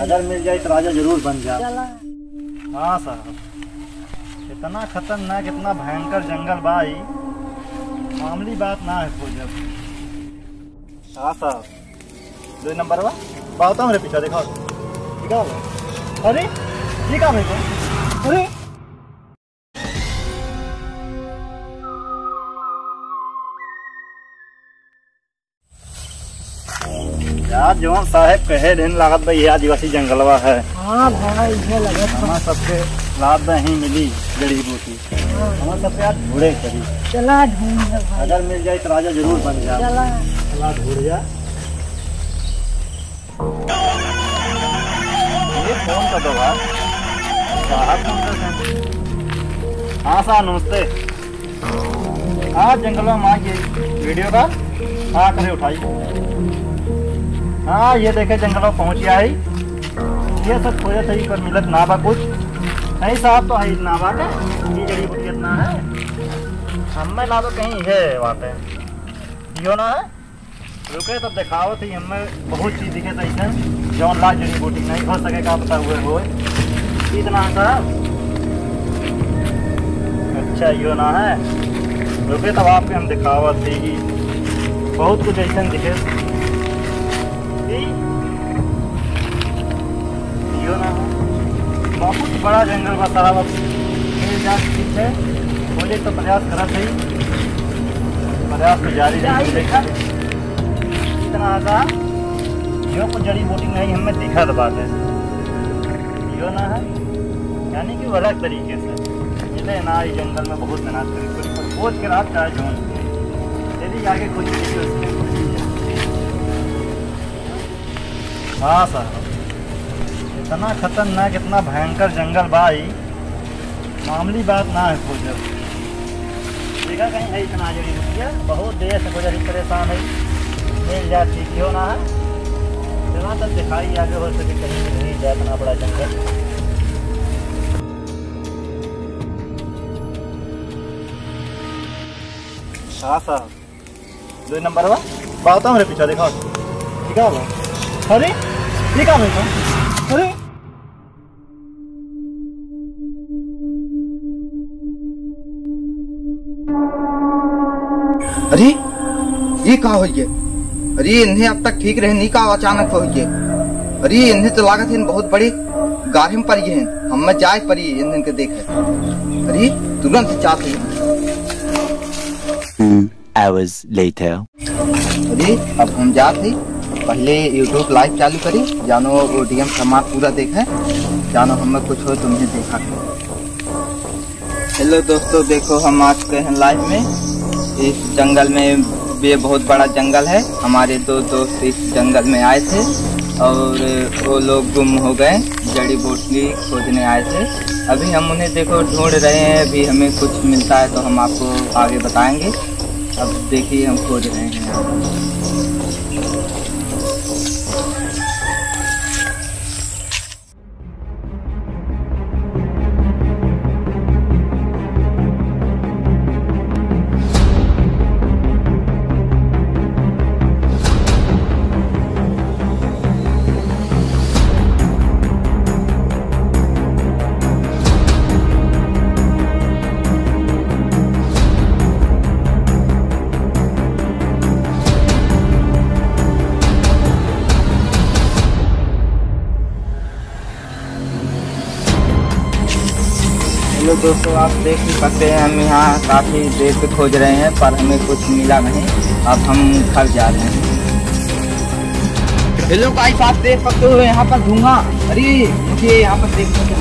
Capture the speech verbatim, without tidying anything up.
अगर मिल जाए तो राजा जरूर बन जाए। चला। हाँ साहब, इतना खतरनाक, इतना भयंकर जंगल बा ई, मामूली बात ना है खोजब। हाँ साहब, दो नंबर बा, बात हमरे पीछा देखा, ठीक है? अरे, ये का भाई? अरे, यार, जौन साहेब कहे रहन लागत बा, ये आदिवासी जंगलवा है। हाँ भाई, ये लगत बा। हमार सबके लागत बा, यहीं मिली जड़ी बूटी। हाँ। हमार सबके आज ढूंढे करी। चला ढूंढ ले भाई। अगर मिल जाए तो राजा जरूर बन जाए। चला। चला ढूंढ जा। ये फोन कर दो भाई। साहब फोन कर दो। हाँ साहब, नमस्ते। हाँ, जंगलवा में आके वीडियो का हाँ करे उठाई। हाँ, ये देखे जंगलवा पहुँच गया है। ये सब खोजत है, पर मिलत ना बा कुछ। नहीं साहब, तो है ना बा के, ये जड़ी बूटी इतना है। हमें ना तो कहीं है वहाँ पे। यो ना है। रुके तब देखावत ही, हमें बहुत चीज दिखे था इधर, जौन लाग जड़ी बूटी नहीं हो सके, का पता हुए होए। इतना सा। अच्छा, यो ना है। रुके तब आपके हम देखावत ही कि बहुत कुछ ऐसा दिखे। ई यो ना है। बहुत बड़ा जंगल बा साहब। अब ये जा ठीक है, खोजे तो प्रयास करत है, प्रयास तो जारी रही। देखा इतना आसान, जो कुछ जड़ी बूटी नहीं हमें दिखत बाटे, यो ना है, यानी कि वो अलग तरीके से मिले ना। ये जंगल में बहुत मेहनत करी, कुछ खोज के रात चाहे जौन, यदि आगे खोजी देखिए उसमें। हाँ साहब, इतना खतरनाक, इतना भयंकर जंगल बा ई, मामूली बात ना है खोजब। देखा कहीं है इतना जड़ी बूटी है, बहुत देर से खोजत ही, परेशान है, मिल जाए ठीक ही होना है। चला तब दिखाई आगे, हो सके कहीं मिल ही जाए इतना बड़ा जंगल। हाँ साहब, दो नंबर बा, बात हमरे पीछा देखा, ठीक है बा? अरे, ये का भाई? अरे, अरे, ये का होइ गए? अरे, इन्हें अब तक ठीक रहे, नहीं का अचानक होइ गए? अरे, इन्हें तो लागत है बहुत बड़ी गाढ़े में पड़ी है, हमें जाए पड़ी इन्हें के देखे। अरे, तुरंत जात है। Two hours later. अरे, अब हम जात ही, पहले YouTube live चालू करी, जानो audience हमार पूरा देखे, जानो हमें कुछ हो तुम्हें देखा। Hello दोस्तों, देखो हम आ चुके हैं live में। इस जंगल में, ये बहुत बड़ा जंगल है। हमारे दो दोस्त इस जंगल में आए थे और वो लोग गुम हो गए, जड़ी बूटी खोजने आए थे। अभी हम उन्हें, देखो, ढूंढ रहे हैं, अभी हमें कुछ मिलता है तो हम आपको आगे बताएंगे। अब देखिए, हम खोज रहे हैं। Hello दोस्तों, आप देख ही सकते हैं, हम यहाँ काफ़ी देर से खोज रहे हैं, पर हमें कुछ मिला नहीं। अब हम घर जा रहे हैं। Hello guys, आप देख सकते हो यहाँ पर धुआं। अरे, मुझे यहाँ पर देखने को